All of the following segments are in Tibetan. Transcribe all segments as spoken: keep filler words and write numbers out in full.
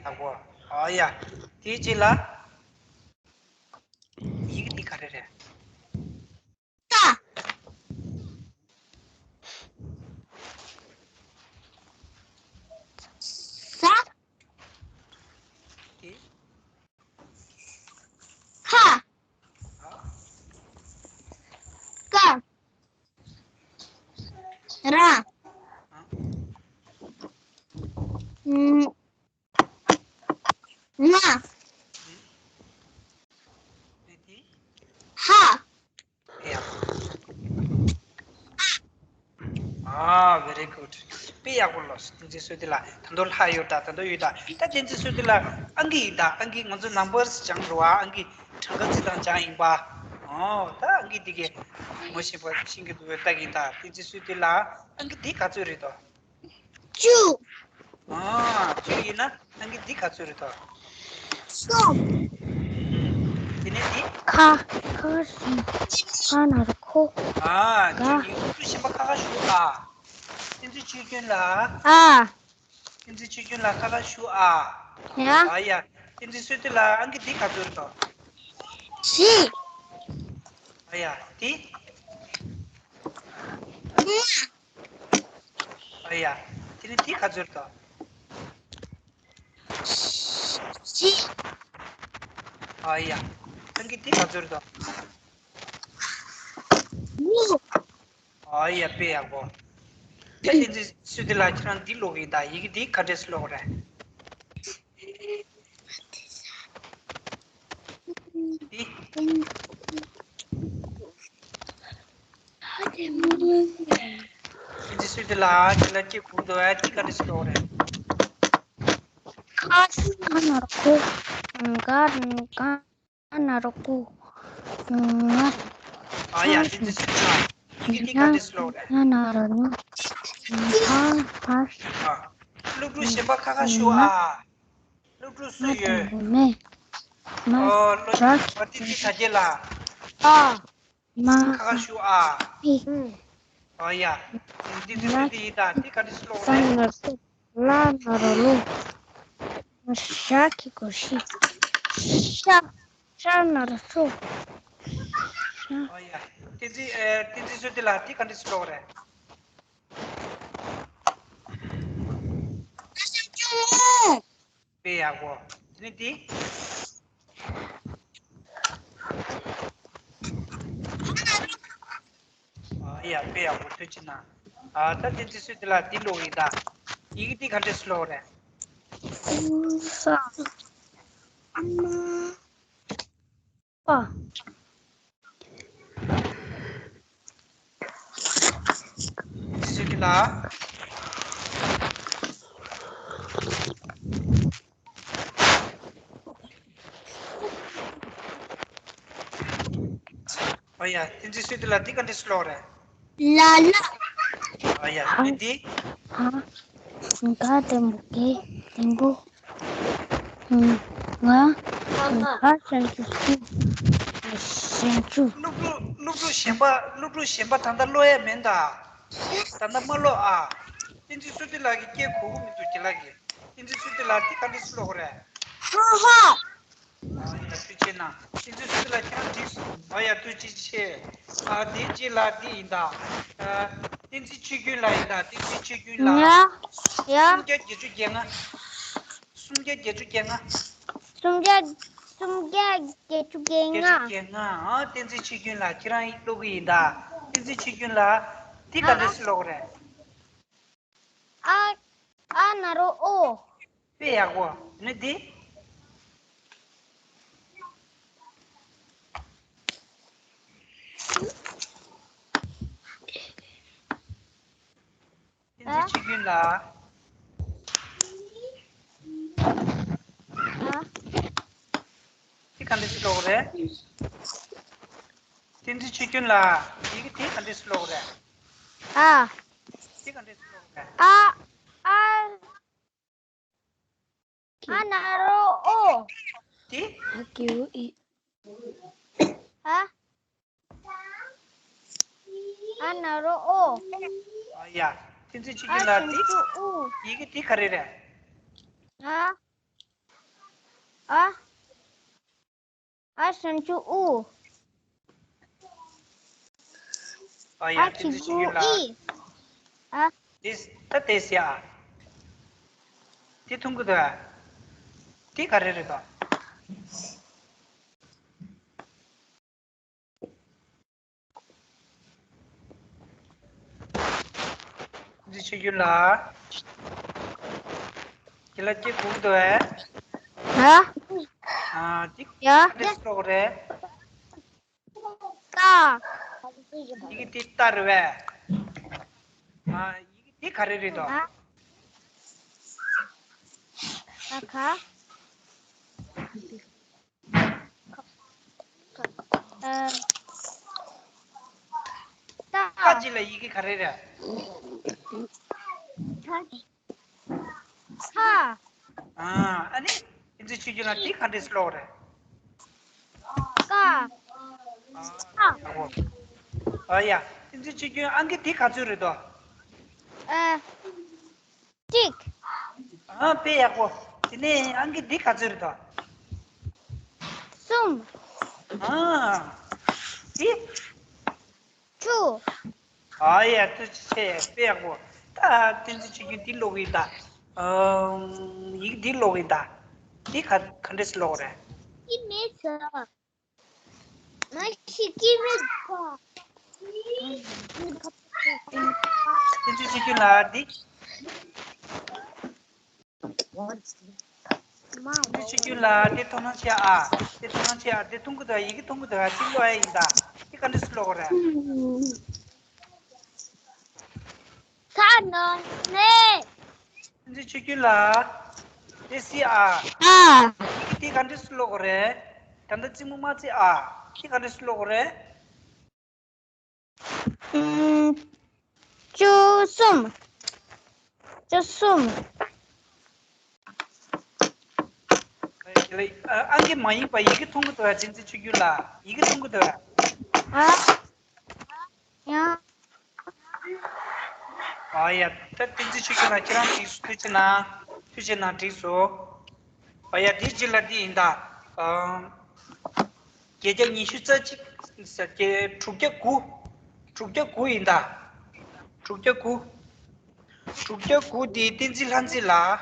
ཡག་པོ། ཨོ་ཡ། དེའི་རྗེས་ལ། ཡི་གེ་འདི་ག་རེ་རེད། ཀ་ས། དེ། ཁ་ཀ་ར། ཨ། ང་ང་། ཧ། ཡ། ཨ། very good. དཔེ་ཡག་པོ་ལོས། བསྟན་འཛིན་བསོད་བདེ་ལགས། ད་དུང་ལྷག་ཡོད་ད། ད་དུང་ཡོད་ད། ད་བསྟན་འཛིན་བསོད་བདེ་ལགས། ཨང་ཀི་ཡིན་ད། ཨང་ཀི་ང་ཚོ་ནམ་བར་སྦྱངས་འགྲོ་བ། ཨང་ཀི་གྲངས་ཀ་རྩིས་སྟངས་སྦྱངས་ཡིན་པ། ཨོ། ད་ཨང་ཀི་འདི་གས་ངོ་ཤེས་པ་ཤེས་ཀྱི་འདུག་པས་ལྟ་གི་ཡིན་ད། བསྟན་འཛིན་བསོད་བདེ་ལགས། ཨང་ཀི་འདི་ག་ཚོད་རེད་དོ། བཅུ། ཨ། བཅུ་ཡིན་ན་ཨང་ཀི་འདི་ག་ཚོད་རེད་དོ། གསུམ། དེ་ནས་འདི། ཁ། ཁ་ཁ་ཤི། ཁ་ན་རོ་ཁོ། ཨ། ག་བཅུ་ཡིན། སློབ་ཕྲུག་གཞན་པ་ཁ་ཁ་ཞུ་ཨ། བསྟན་འཛིན་ཆོས་སྐྱོང་ལགས། ཨ། བསྟན་འཛིན་ཆོས་སྐྱོང་ལགས་ཁ་ཁ་ཞུ་ཨ། ཡ། ཨ་ཡ། བསྟན་འཛིན་བསོད་བདེ་ལགས། ཨང་ཀི་འདི་ག་ཚོད་རེད་དོ། བཞི། ཨ་ཡ། འདི། ལྔ། ཨ་ཡ། དེ་ནས་འདི་ག་ཚོད་རེད་དོ། བཞི། ཨ་ཡ། ཨང་ཀི་འདི་ག་ཚོད་རེད་དོ། དགུ། ཨ་ཡ། དཔེ་ཡག་པོ། ད་བསྟན་འཛིན་བསོད་བདེ་ལགས། ཁྱེད་རང་འདི་ཀློག་གི་ཡིན་ད། ཡི་གེ་འདི་ག་འདྲས་སེ་ཀློག་རེད། འདི། བསྟན་འཛིན་བསོད་བདེ་ལགས། ཁྱེད་ལ་སྐད་གོ་འདུག་ཨ། འདི་ག་འདྲས་སེ་ཀློག་རེད། ཁ་ཁ་ན་རོ་ཁོ། ག་ག་ན་རོ་ཀུ། ང་། ཨ་ཡ། བསྟན་འཛིན་བསོད་བདེ་ལགས། ཡི་གེ་འདི་ག་འདྲས་སེ་ཀློག་རེད། ང་ན་རོ་ནུ། ཧ་ཧ། ཨ། སློབ་ཕྲུག་གཞན་པ་ཁ་ཁ་ཞུ་ཨ། སློབ་ཕྲུག་སུ་ཡོད། མེ། མ། ཨོ། སློབ་ཕྲུག་བ་ཏི་ཏི་ས་རྒྱལ་ལགས། ཨ། མ། ཁ་ཁ་ཞུ་ཨ། ཨི། ཨོ་ཡ། འདི་འདི་འདི་འདི་ཡིན་ད། འདི་ག་འདྲས་སེ་ཀློག་རེད། ལ་ན་རོ་ལོ། ཤ་ཁི་གོ་ཤི། ཤ། ཤ་ན་རོ་ཤོ། ཤ། ཨོ་ཡ། བསྟན་འཛིན། ཨེ། བསྟན་འཛིན་བསོད་བདེ་ལགས། འདི་ག་འདྲས་སེ་ཀློག་རེད། དཔེ་ཡག་པོ། དེ་ནས་འདི། ཨ་ཡ། དཔེ་ཡག་པོ། ཐུགས་རྗེ་གནང་། ཨ། ད་བསྟན་འཛིན་བསོད་བདེ་ལགས། འདི་ཀློག་ཡིན་ད། ཡི་གེ་འདི་ག་འདྲས་སེ་ཀློག་རེད། ས། ཨ་མ། པ། བསྟན་འཛིན་བསོད་བདེ་ལགས། ཨ་ཡ། བསྟན་འཛིན་བསོད་བདེ་ལགས། འདི་ག་འདྲས་སེ་ཀློག་རེད། ལ་ལ། ཨ་ཡ། ཧ། འདི་འདི། ཧ། ག་དེ་མོ་གེ་དེ་མོ། ང་། ང་། ང་ཞན་ཆུ་སུ། ཞན་ཆུ། སློབ་ཕྲུག་སློབ་ཕྲུག་གཞན་པ། སློབ་ཕྲུག་གཞན་པ་ད་ལྟ་ཀློག་ཡས་མིན་ད། ད་ལྟ་མ་ཀློག་ཨ། བསྟན་འཛིན་བསོད་བདེ་ལགས་ཀྱི་སྐད་གོ་གི་མི་འདུག་རྒན་ལགས་ཀྱིས། བསྟན་འཛིན་བསོད་བདེ་ལགས། འདི་ག་འདྲས་སེ་ཀློག་རེད། ཧ་ཧ། ཨ་ཡ། ཐུགས་རྗེ་གནང་། བསྟན་འཛིན་བསོད་བདེ་ལགས། ཁྱེད་རང་འགྲིག་སོང་། ཨ་ཡ། ཐུགས་རྗེ་ཆེ། ཨ། དེའི་རྗེས་ལ་འདི་ཡིན་ད། ཨ། བསྟན་འཛིན་ཆོས་སྐྱོང་ལགས་ཡིན་ད། བསྟན་འཛིན་ཆོས་སྐྱོང་ལགས། ཡ། ཡ། སུམ་བརྒྱ་བརྒྱད་ཅུ་གྱ་ལྔ། སུམ་བརྒྱ་བརྒྱད་ཅུ་གྱ་ལྔ། སུམ་བརྒྱ། སུམ་བརྒྱ་བརྒྱད་ཅུ་གྱ་ལྔ། བརྒྱད་ཅུ་གྱ་ལྔ། ཨ། བསྟན་འཛིན་ཆོས་སྐྱོང་ལགས། ཁྱེད་རང་ཀློག་གི་ཡིན་ད། བསྟན་འཛིན་ཆོས་སྐྱོང་ལགས། འདི་ག་འདྲས་སེ་ཀློག་རེད། ཨ། ཨ་ན་རོ་ཨོ། དཔེ་ཡག་པོ། ནི་འདི། བསྟན་འཛིན་ཆོས་སྐྱོང་ལགས། ཨ། འདི་ག་འདྲས་སེ་ཀློག་རེད། བསྟན་འཛིན་ཆོས་སྐྱོང་ལགས། ཡི་གེ་འདི་ག་འདྲས་སེ་ཀློག་རེད། ཨ། འདི་ག་འདྲས་སེ་ཀློག་རེད། ཨ། ཨ། ཨ་ན་རོ་ཨོ། འདི། ཨ་གི་འུ་ཨི། ཨ། ཨ་ན་རོ་ཨོ། ཨ་ཡ། བསྟན་འཛིན་ཆོས་སྐྱོང་ལགས། འདི། ཨ་ཞན་ཆུ་ཨུ། ཡི་གེ་འདི་ག་རེ་རེད། ཨ། ཨ། ཨ་ཞབས་ཀྱུ་ཨུ། ཨ་ཡ། ཨ་ཏིང་ཙི་ཆོས་སྐྱོང་ལགས། ཨི། ཨ། དེ་ད་དེ་ཟེར་ཨ། དེ་མཐོང་གི་འདུག་ཨ། དེ་ག་རེ་རེད་དོ། ཏིང་ཙི་ཆོས་སྐྱོང་ལགས། ཁྱེད་ལ་སྐྱེ་དགོས་འདུག་ཨེ། ཧ། ཨ། འདི་ཡ། ག་འདྲས་ཀློག་རེད། ཀ། ཡི་གེ་འདི་ཏ་རེད་པས། ཨ། ཡི་གེ་འདི་ག་རེ་རེད་དོ། ཨ། ཨ་ཁ། ཨ། ཏ། ཏ་རྗེས་ལ་ཡི་གེ་ག་རེ་རེད། ཁ། ཨ། ཨ་ནི་ཏིང་ཙི་ཆོས་སྐྱོང་ལགས། འདི་ག་འདྲས་ཀློག་རེད། ཀ། ཨ། ཨ་ཡ། ཏིང་ཙི་ཆོས་སྐྱོང་། ཨང་ཀི་འདི་ག་ཚོད་རེད་དོ། ཨ། གཅིག། ཨ། དཔེ་ཡག་པོ། དེ་ནས་ཨང་ཀི་འདི་ག་ཚོད་རེད་དོ། གསུམ། ཨ། འདི། བཅུ། ཨ་ཡ། ཏུ་ཆེ། དཔེ་ཡག་པོ། ད་ཏིང་ཙི་ཆོས་སྐྱོང་འདི་ཀློག་གི་ཡིན་ད། ཨམ། ཡི་གེ་འདི་ཀློག་གི་ཡིན་ད། འདི་ག་ག་འདྲས་ཀློག་རེད། ཀི་མེད་ས། ང་ཤི་ཀི་མེད་ས། ཏིང་ཙི་ཆོས་སྐྱོང་ལགས། འདི། ཏིང་ཙི་ཆོས་སྐྱོང་ལགས། འདི་མཐོང་སྣང་བྱེད་ཨ། འདི་མཐོང་སྣང་བྱེད་ཨ། འདི་མཐོང་གི་འདུག་ཡི་གེ་མཐོང་གི་འདུག་གཅིག་ཀློག་ཡ་ཡིན་ད། འདི་ག་འདྲས་ཀློག་རེད། ས་ནང་ནས། ཏིང་ཙི་ཆོས་སྐྱོང་ལགས། འདི་སི་ཨ། ཨ། འདི་ག་འདྲས་ཀློག་རེད། ད་ལྟ་རྩེད་མོ་མ་རྩེ་ཨ། འདི་ག་འདྲས་ཀློག་རེད། ཨུམ། བཅུ་གསུམ། བཅུ་གསུམ། ཨ། ཨང་ཀི་མ་ཡིན་པ་ཡི་གེ་མཐོང་གི་འདུག་ཨ། ཏིང་ཙི་ཆོས་སྐྱོང་ལགས། ཡི་གེ་མཐོང་གི་འདུག་ཨ། ཨ་ཡ། ཡ། ཨ་ཡ། ད་ཏིང་ཙི་ཆོས་སྐྱོང་ལགས། ཁྱེད་རང་འགྲིག་སོང་། ཐུགས་རྗེ་གནང་། ཐུགས་རྗེ་གནང་། འགྲིག་སོང་། ཨ་ཡ། དེའི་རྗེས་ལ་འདི་ཡིན་ད། ཨ། བརྒྱད་བརྒྱ་ཉི་ཤུ་རྩ་གཅིག་ཟེར་གྱི། དྲུག་བརྒྱ་དགུ། དྲུག་བརྒྱ་དགུ་ཡིན་ད། དྲུག་བརྒྱ་དགུ། དྲུག་བརྒྱ་དགུ་འདི་བསྟན་འཛིན་ལྷ་མཛེས་ལགས།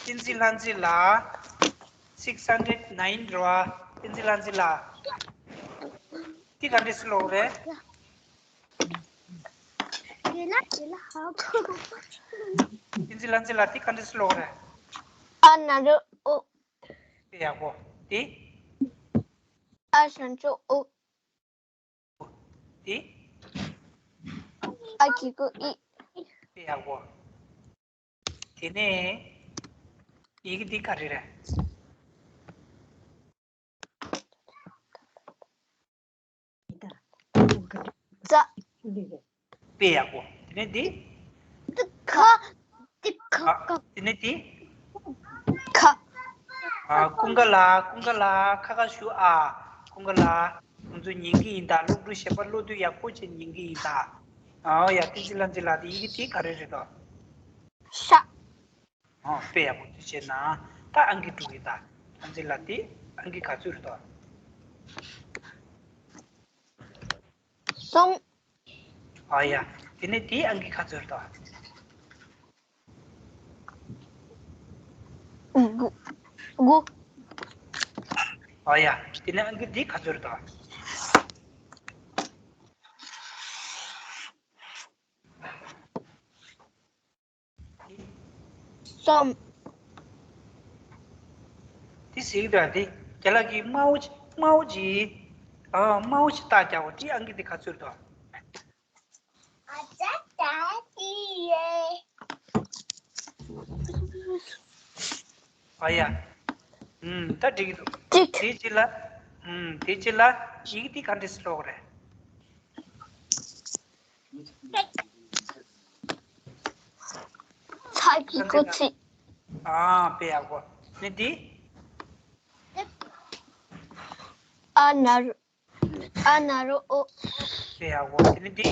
བསྟན་འཛིན་ལྷ་མཛེས་ལགས། six hundred nine རེད་པ། བསྟན་འཛིན་ལྷ་མཛེས་ལགས། འདི་ག་འདྲས་ཀློག་རེད། དེ་ལ་དེ་ལ་ཧ་གོ། བསྟན་འཛིན་ལྷ་མཛེས་ལགས། འདི་ག་འདྲས་ཀློག་རེད། ཨ་ན་རོ་ཨོ། དཔེ་ཡག་པོ། འདི། ཨ་ཞབས་ཀྱུ་ཨུ། འདི། ཨ་གི་གུ་ཨི། དཔེ་ཡག་པོ། དེ་ནས་ཡི་གེ་འདི་ག་རེ་རེད། ཙ། དཔེ་ཡག་པོ། དེ་ནས་འདི། ཁ། འདི་ཁ། ཨ། ཁ། དེ་ནས་འདི། ཁ། ཨ། ཀུན་དགའ་ལགས། ཀུན་དགའ་ལགས། ཁ་ཁ་ཞུ་ཨ། ཀུན་དགའ་ལགས། ང་ཚོ་ཉན་གྱི་ཡིན་ད། སློབ་ཕྲུག་གཞན་པ་བློ་འདོད་ཡག་པོ་བྱས་ཉན་གྱི་ཡིན་ད། ཨ་ཡ། བསྟན་འཛིན་ལྷ་མཛེས་ལགས། དེ་ཡི་གེ་དེ་ག་རེ་རེད་དོ། ཤ། ཨ། དཔེ་ཡག་པོ་དེ་བྱས་ན། ད་ཨང་ཀི་དྲུག་ཡིན་ད། ལྷ་མཛེས་ལགས། དེ་ཨང་ཀི་ག་ཚོད་རེད་དོ། གསུམ། ཨ་ཡ། དེ་ནས་དེའི་ཨང་ཀི་ག་ཚོད་རེད་དོ། དགུ། དགུ། ཨ་ཡ། དེ་ནས་ཨང་ཀི་འདི་ག་ཚོད་རེད་དོ། གསུམ། དེ་ཟེར་གྱི་འདུག་ཨ། དེ་རྒན་ལགས་ཀྱིས་དམར་པོ་ཅིག་དམར་པོ་ཅིག་ཨ། དམར་པོ་ཅིག་རྟགས་རྒྱག་གོ། དེ་ཨང་ཀི་དེ་ག་ཚོད་རེད་དོ། ཨ་ཡ། ཨུམ། ད་འགྲིག་གི་འདུག་གཅིག་དེའི་རྗེས་ལ། ཨུམ། དེའི་རྗེས་ལ་ཡི་གེ་དེ་ག་འདྲས་སེ་ཀློག་རེད། ཚ་གི་གུ་ཚི། ཨ། དཔེ་ཡག་པོ། ནི་འདི། ཨ་ན་རོ། ཨ་ན་རོ་ཨོ། དཔེ་ཡག་པོ། དེ་ནི་འདི།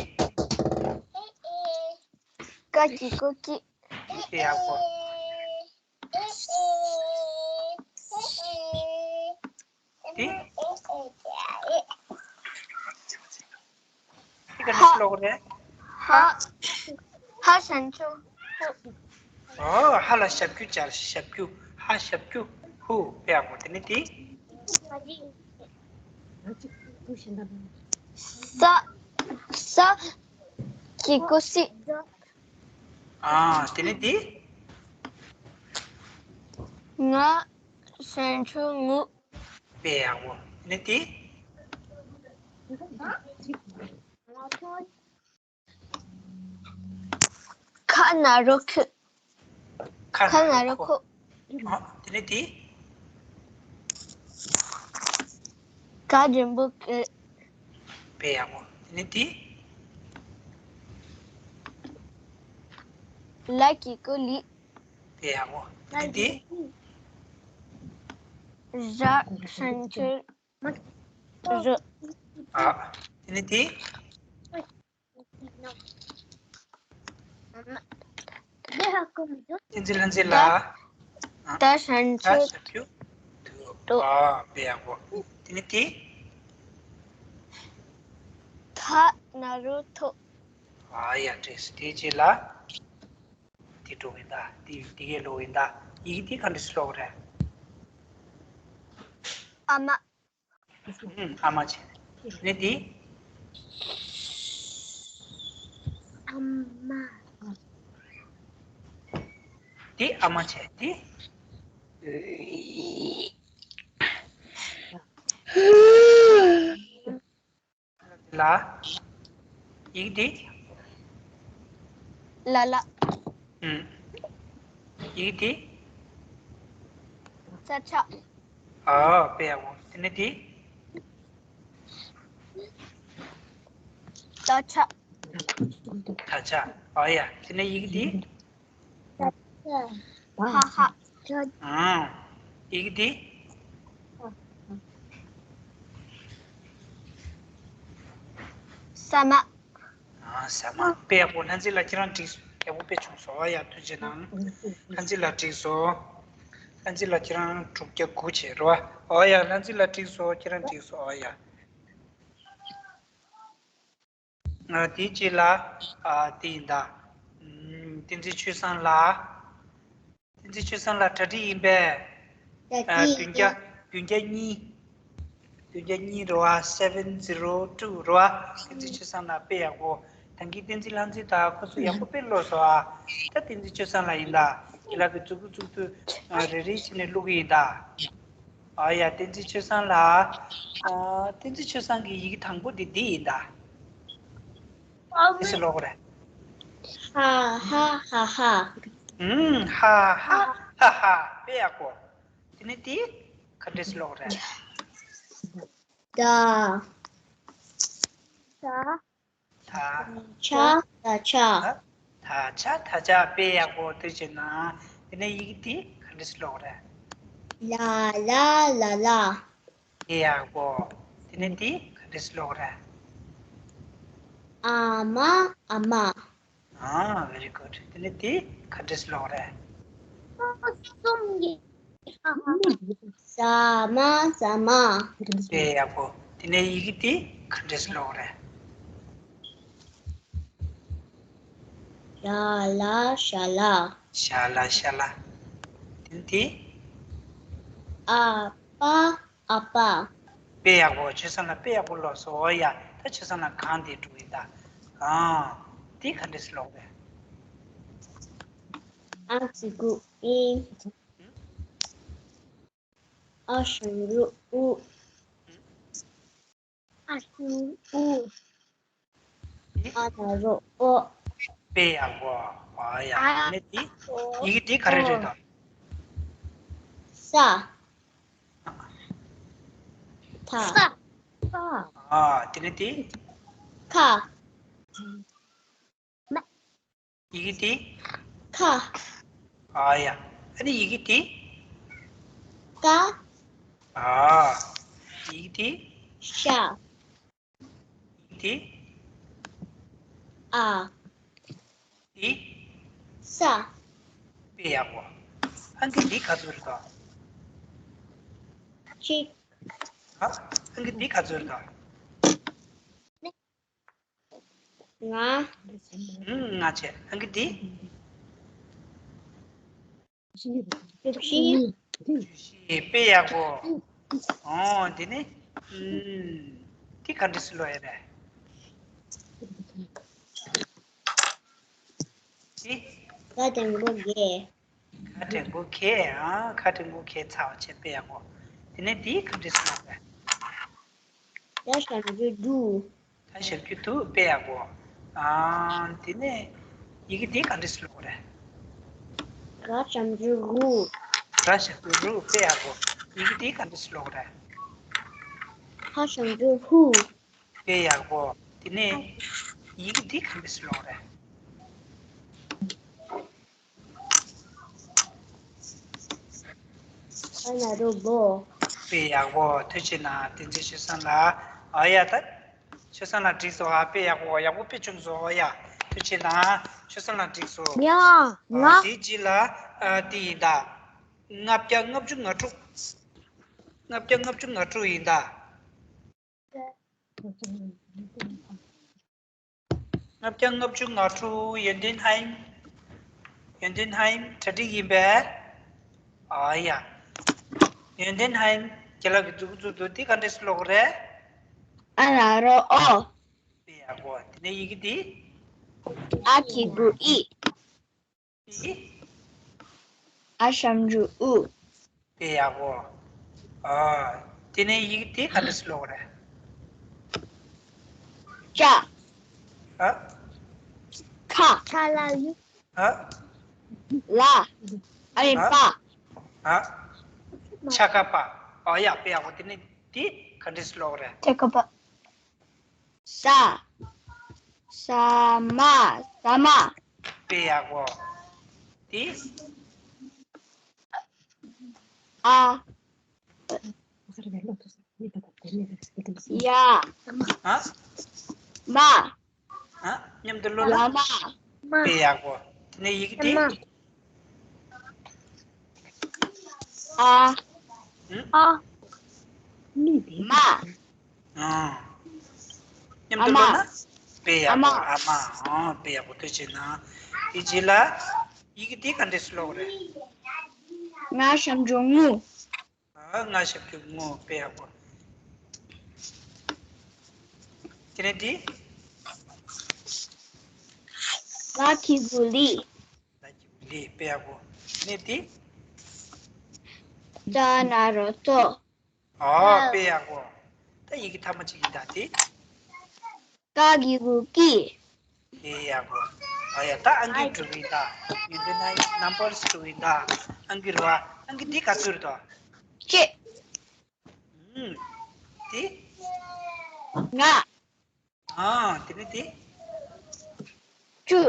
ཀ་གི་གུ་ཀི། དཔེ་ཡག་པོ། དེ། དེ་ག་འདྲ་ཞིག་ཀློག་རེད། ཧ། ཧ་ཞབས་ཀྱུ། ཨོ། ཧ་ལ་ཞབས་ཀྱུ་སྦྱར། ཞབས་ཀྱུ། ཧ་ཞབས་ཀྱུ། ཧུ། དཔེ་ཡག་པོ། དེ་ནས་དེ། ས། ས། གི་གུ་སི། ཨ། དེ་ནས་དེ། ང་ཞབས་ཀྱུ་ངུ། དཔེ་ཡག་པོ། དེ་ནས་དེ། ཁ་ན་རོ་ཁུ། ཁ་ན་རོ་ཁོ། ཨ། དེ་ནས་དེ། ག་འགྲེང་བུ་གུ། དཔེ་ཡག་པོ། དེ་ནས་དེ། ལ་གི་གུ་ལི། དཔེ་ཡག་པོ། དེ་ནས་དེ། ར་ཞབས་ཀྱུ་རུ། ཨ། དེ་ནས་དེ། བསྟན་འཛིན་ལྷ་མཛེས་ལགས། ད་ཞབས་ཀྱུ། ད་ཞབས་ཀྱུ། དུ། དུ། ཨ། དཔེ་ཡག་པོ། དེ་ནས་དེ། ཐ་ན་རོ་ཐོ། ཨ་ཡ། འགྲིགས་སོང་། དེའི་རྗེས་ལ། དེ་འགྲོ་གི་ཡིན་ད། དེ་དེ་གས་ཀློག་གི་ཡིན་ད། ཡི་གེ་དེ་ག་འདྲ་ཞིག་ཀློག་རེད། ཨ་མ། ཨུམ། ཨ་མ་བྱས། ནས་འདི། ཨ་མ། འདི་ཨ་མ་བྱས། འདི། ལ། ཡིག་འདི། ལ་ལ། ཨུམ། ཡིག་འདི། ཙ་ཆ། ཨ། དཔེ་ཡག་པོ། དེ་ནས་འདི། ད་ཆ། ད་ཆ། ཨ་ཡ། དེ་ནས་ཡིག་འདི། ཧ་ཧ། ཨང་། ཡི་གེ་འདི། ཟ་མ། ཨང་། ཟ་མ། དཔེ་ཡག་པོ། ལྷ་མཛེས་ལགས་ཁྱེད་རང་འགྲིག་སོང་། ཡག་པོ་དཔེ་བྱུང་སོང་། ཨ་ཡ། ཐུགས་རྗེ་གནང་། ལྷ་མཛེས་ལགས་འགྲིག་སོང་། ལྷ་མཛེས་ལགས་ཁྱེད་རང་དྲུག་བརྒྱ་དགུ་བྱས་རོ། ཨ་ཡ། ལྷ་མཛེས་ལགས་འགྲིག་སོང་། ཁྱེད་རང་འགྲིག་སོང་། ཨ་ཡ། ཨ། དེའི་རྗེས་ལ། ཨ། དེ་ཡིན་ད། ཨམ། བསྟན་འཛིན་ཆོས་བཟང་ལགས། བསྟན་འཛིན་ཆོས་བཟང་ལགས་གྲ་སྒྲིག་ཡིན་པས། གྲ་སྒྲིག་ཡིན། བདུན་བརྒྱ། བདུན་བརྒྱ་གཉིས། བདུན་བརྒྱ་གཉིས་རེད་བ། seven zero two རེད་བ། བསྟན་འཛིན་ཆོས་བཟང་ལགས་དཔེ་ཡག་པོ། ད་གིན་བསྟན་འཛིན་ལྷ་མཛེས་དང་ཁོ་ཚོ་ཡག་པོ་དཔེ་ཀློག་སོང་ཨ། ད་བསྟན་འཛིན་ཆོས་བཟང་ལགས་ཡིན་ད། ཁྱེད་ལ་གི་མཛུབ་གུ་བཙུགས་དུས། ཨ། རེ་རེ་བྱས་ནས་ཀློག་གི་ཡིན་ད། ཨ་ཡ། བསྟན་འཛིན་ཆོས་བཟང་ལགས། ཨ། བསྟན་འཛིན་ཆོས་བཟང་གི་ཡི་གེ་དང་པོ་དེ་འདི་ཡིན་ད། དེ་སུ་ཀློག་རེད། ཧ་ཧ་ཧ་ཧ། ཨུམ། ཧ་ཧ་ཧ་ཧ། དཔེ་ཡག་པོ། དེ་ནས་དེ་ག་འདྲས་སུ་ཀློག་རེད། ད། ད། ད་ཆ། ད་ཆ། ད་ཆ། ད་ཆ། དཔེ་ཡག་པོ། ཐུགས་རྗེ་གནང་། དེ་ནས་ཡི་གེ་དེ་ག་འདྲས་སུ་ཀློག་རེད། ལ་ལ་ལ་ལ། དཔེ་ཡག་པོ། དེ་ནས་དེ་ག་འདྲས་སུ་ཀློག་རེད། ཨ་མ། ཨ་མ། ཨ། very good། དེ་ནས་དེ་ག་འདྲས་སུ་ཀློག་རེད། གསུམ་གྱི། ཟ་མ། ཟ་མ། དཔེ་ཡག་པོ། དེ་ནས་ཡི་གེ་དེ་ག་འདྲས་སུ་ཀློག་རེད། ཞ་ལ། ཞ་ལ། ཞ་ལ། ཞ་ལ། དེ་ནས་དེ། ཨ་པ། ཨ་པ། དཔེ་ཡག་པོ། ཆོས་བཟང་ལགས་དཔེ་ཡག་པོ་ཀློག་སོང་། ཨོ་ཡ། ད་ཆོས་བཟང་ལགས་གང་དེ་འགྲོ་གི་ཡིན་ད། ཨང་། དེ་ག་འདྲས་སུ་ཀློག་རེད། ཨ་གི་གུ་ཨི། ཨ་ཞབས་ཀྱུ་ཨུ། ཨ་ཞབས་ཀྱུ་ཨུ། ཨ་ན་རོ་ཨོ། དཔེ་ཡག་པོ། ཨ་ཡ། ཨ་ནི་དེ། ཨོ། ཡི་གེ་དེ་ག་རེ་རེད་ད། ཨོ། ས། ཐ། ས། ས། ཨ། དེ་ནས་དེ། ཁ། ཡི་གེ་དེ། ཁ། ཨ་ཡ། ཨ་ནི་ཡི་གེ་དེ། ཀ། ཨ། ཡི་གེ་དེ། ཤ། ཡི་གེ་དེ། ཨ། དེ། ས། དཔེ་ཡག་པོ། ཨ་ནི་འདི་ག་ཚོད་རེད་ད། གཅིག་ཨ། ཨང་ཀི་འདི་ག་ཚོད་རེད་ད། ང་། ཨུམ། ང་བྱས། ཨང་ཀི་འདི། བཅུ་བཞི། བཅུ་བཞི། དཔེ་ཡག་པོ། ཨོ། འདི་ནི། ཨུམ། འདི་ག་འདྲ་སེ་ཀློག་ཡ་རེད། འདི། ག་འགྲེང་བུ་བརྒྱད། ག་འགྲེང་བུ་བརྒྱད། ཨ། ག་འགྲེང་བུ་བརྒྱད་ཚར་བ་བྱས། དཔེ་ཡག་པོ། དེ་ནས་འདི་ག་འདྲ་སེ་ཀློག་རེད། ད་ཞབས་ཀྱུ་དྲུག་ད་ཞབས་ཀྱུ་དྲུག་དཔེ་ཡག་པོ། ཨ། དེ་ནས་ཡི་གེ་འདི་ག་འདྲ་སེ་ཀློག་རེད། ར་ཞབས་ཀྱུ་རུ། ར་ཞབས་ཀྱུ་རུ། དཔེ་ཡག་པོ། ཡི་གེ་འདི་ག་འདྲ་སེ་ཀློག་རེད། ཧ་ཞབས་ཀྱུ་ཧུ། དཔེ་ཡག་པོ། དེ་ནས་ཡི་གེ་འདི་ག་འདྲ་སེ་ཀློག་རེད། ཨ་ན་རོ་བོ། དཔེ་ཡག་པོ། ཐུགས་རྗེ་གནང་། བསྟན་འཛིན་ཆོས་བཟང་ལགས། ཨ་ཡ། ད་ཆོས་བཟང་ལགས་འགྲིག་སོང་། ཨ། དཔེ་ཡག་པོ། ཡག་པོ་དཔེ་བྱུང་སོང་། ཨ་ཡ། ཐུགས་རྗེ་གནང་། ཆོས་བཟང་ལགས་འགྲིག་སོང་། ཡ། ཨ། ང་། དེའི་རྗེས་ལ། ཨ། དེ་ཡིན་ད། ལྔ་བརྒྱ་ལྔ་བཅུ་ང་དྲུག་ལྔ་བརྒྱ་ལྔ་བཅུ་ང་དྲུག་ཡིན་ད། ལྔ་བརྒྱ་ལྔ་བཅུ་ང་དྲུག་ཡོན་ཏན་ཧའིམ། ཡོན་ཏན་ཧའིམ་གྲ་སྒྲིག་ཡིན་པས། ཨ་ཡ། ཡོན་ཏན་ཧའིམ་རྒན་ལགས་ཀྱིས་མཛུབ་བཙུགས་འདུག་འདི་ག་འདྲ་སེ་ཀློག་རེད། ཨ་ན་རོ་ཨོ། དཔེ་ཡག་པོ། དེ་ནས་ཡི་གེ་འདི། ཨ་གི་གུ་ཨི། ཨི། ཨ་ཞབས་ཀྱུ་ཨུ། དཔེ་ཡག་པོ། ཨ། དེ་ནས་ཡི་གེ་དེ་ག་འདྲ་སེ་ཀློག་རེད། ཅ། ཨ། ཁ། ཁ་ལ་ཡུ། ཨ། ལ། ཨ་ཡི། ཨ། པ། ཨ། ཆ་ཀ་པ། ཨ་ཡ། དཔེ་ཡག་པོ། དེ་ནས་དེ་ག་འདྲ་སེ་ཀློག་རེད། ཆ་ཀ་པ། ས། ས་མ། ས་མ། དཔེ་ཡག་པོ། དེ། ཨ། ཡ། ཨ། མ། ཨ། མཉམ་དུ་ཀློག་ན། ལ་མ། དཔེ་ཡག་པོ། དེ་ནས་ཡི་གེ་དེ། ཨ། ཨ། མ། ཨ། མཉམ་དུ་ཀློག་ན། དཔེ་ཡག་པོ། ཨ་མ། ཨ། དཔེ་ཡག་པོ། ཐུགས་རྗེ་གནང་། དེ་རྗེས་ལ་ཡི་གེ་དེ་ག་འདྲ་སེ་ཀློག་རེད། ང་ཞབས་ཀྱུ་ངུ། ཨ། ང་ཞབས་ཀྱུ་ངུ། དཔེ་ཡག་པོ། དེ་ནས་དེ། ལ་གི་གུ་ལི། ལ་གི་གུ་ལི། དཔེ་ཡག་པོ། དེ་ནས་དེ། ཏ་ན་རོ་ཏོ། ཨ། དཔེ་ཡག་པོ། ད་ཡི་གེ་ཐ་མ་གཅིག་ཡིན་ད་དེ། ཀ་གི་གུ་ཀི། དེ་ཡག་པོ། ཨ་ཡ། ད་ཨང་ཀི་འགྲོ་གི་ཡིན་ད། ཡོན་ཏན་ཧའིམ་ནམ་བར་སི་འགྲོ་གི་ཡིན་ད། ཨང་ཀི་རེད་པ། ཨང་ཀི་འདི་ག་ཚོད་རེད་ད། གཅིག་ཨུམ། དེ། ལྔ། ཨ། དེ་ནས་དེ། བཅུ།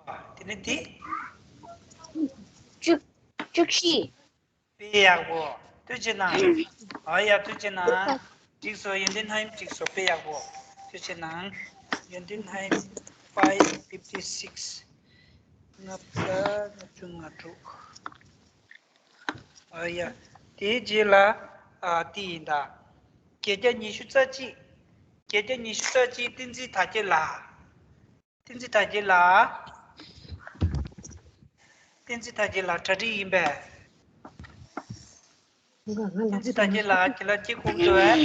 ཨ། དེ་ནས་དེ། བཅུ། བཅུ་བཞི། དཔེ་ཡག་པོ། ཐུགས་རྗེ་གནང་། ཨ་ཡ། ཐུགས་རྗེ་གནང་། འགྲིག་སོང་། ཡོན་ཏན་ཧའིམ་འགྲིག་སོང་། དཔེ་ཡག་པོ། ཐུགས་རྗེ་གནང་། ཡོན་ཏན་ཧའིམ་five fifty six། ལྔ་བརྒྱ་ལྔ་བཅུ་ང་དྲུག་ཨ་ཡ། དེའི་རྗེས་ལ། ཨ། དེ་ཡིན་ད། བརྒྱད་བརྒྱ་ཉི་ཤུ་རྩ་གཅིག་བརྒྱད་བརྒྱ་ཉི་ཤུ་རྩ་གཅིག་བསྟན་འཛིན་དར་རྒྱས་ལགས། བསྟན་འཛིན་དར་རྒྱས་ལགས། བསྟན་འཛིན་དར་རྒྱས་ལགས་གྲ་སྒྲིག་ཡིན་པས། བསྟན་འཛིན་དར་རྒྱས་ལགས། ཁྱེད་ལ་སྐད་གོ་གི་འདུག་གས།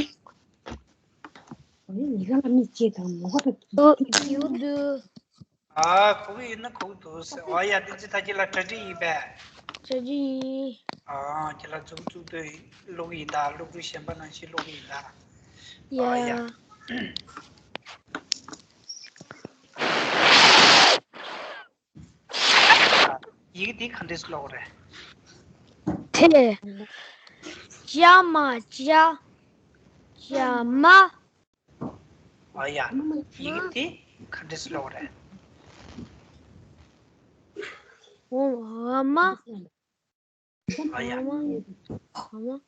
ཨ། གོ་གི་ཡོད་ན་གོ་གི་འདུག་ཟེར། ཨ་ཡ། བསྟན་འཛིན་དར་རྒྱས་ལགས་གྲ་སྒྲིག་ཡིན་པས། གྲ་སྒྲིག་ཡིན། ཨ། ཁྱེད་ལ་མཛུབ་བཙུགས་དུས་ཀློག་གི་ཡིན་ད། ཀློག་དུས་གཞན་པ་ནང་བཞིན་ཀློག་གི་ཡིན་ད། ཨ་ཡ། ཡ། ཡི་གེ་འདི་ག་འདྲས་ཀློག་རེད། ཏེ། ཅ་མ་ཅ། ཅ་མ། ཨ་ཡ། ཡི་གེ་འདི་ག་འདྲས་ཀློག་རེད། འོ་མ། ཨ་ཡ། འོ་མ། འོ་མ།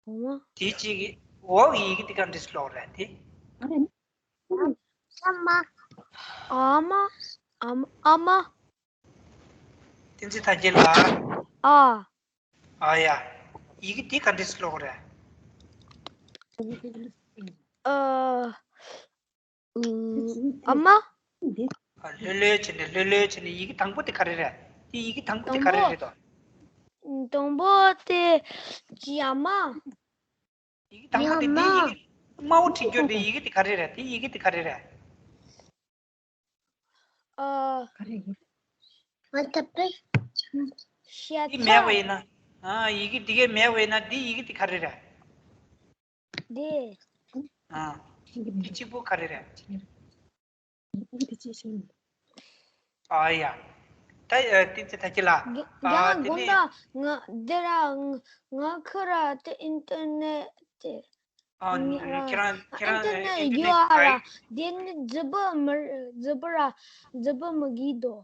འོ་མ། དེ་གཅིག་གི་འོག་གི་ཡི་གེ་འདི་ག་འདྲས་ཀློག་རེད་དེ། ཨ་མ། ཨ་མ། ཨ་མ། ཨ་མ། བསྟན་འཛིན་དར་རྒྱས་ལགས། ཨ། ཨ་ཡ། ཡི་གེ་འདི་ག་འདྲས་ཀློག་རེད། ཨ། ཨུ། ཨ་མ། ཨ། ལྷོད་ལྷོད་བྱས་ནས། ལྷོད་ལྷོད་བྱས་ནས། ཡི་གེ་དང་པོ་དེ་ག་རེ་རེད། དེ་ཡི་གེ་དང་པོ་དེ་དང་ག་རེ་པོ། རེད་དོ། དང་པོ་དེ་ཡ་མ། ཡི་གེ་དང་པོ་དེ། ཡ་མ། དེ་ཡི་གེ་དམར་པོ་བྲིས་རྒྱུ་དེ། ཡི་གེ་དེ་ག་རེ་རེད། དེ་ཡི་གེ་དེ་ག་རེ་རེད། ཨ། ག་རེ་རེད། ང་ད་པེ། ཤ་དེ་མེད་པ་ཡིན་ན། ཨ། ཡི་གེ་དེ་གས་མེད་པ་ཡིན་ན། དེ་ཡི་གེ་དེ་ག་རེ་རེད། དེ། ཨ། དེ་གཅིག་པོ་ག་རེ་རེད། ཨ་ཡ། ད་ཨ་བསྟན་འཛིན་དར་རྒྱས་ལགས། རྒན་ཨ། རྒན་ལགས། དེ་དགོངས་ནས། དག་ང་འདི་ར། ང་ང་ཁོ་ར་དེ་ཨིན་ཊར་ནེཊ་དེ། ཨ། ང་ར་ཁྱེད་རང་ཁྱེད་རང་ཨིན་ཊར་ནེཊ་ཨིན་ཊར་ཡོད་ནེཊ་ཨ་ར། ག་དེ་ནི་རྫི་པོ་མི་རྫི་པོ་ར་རྫི་པོ་མི་གི་དོ།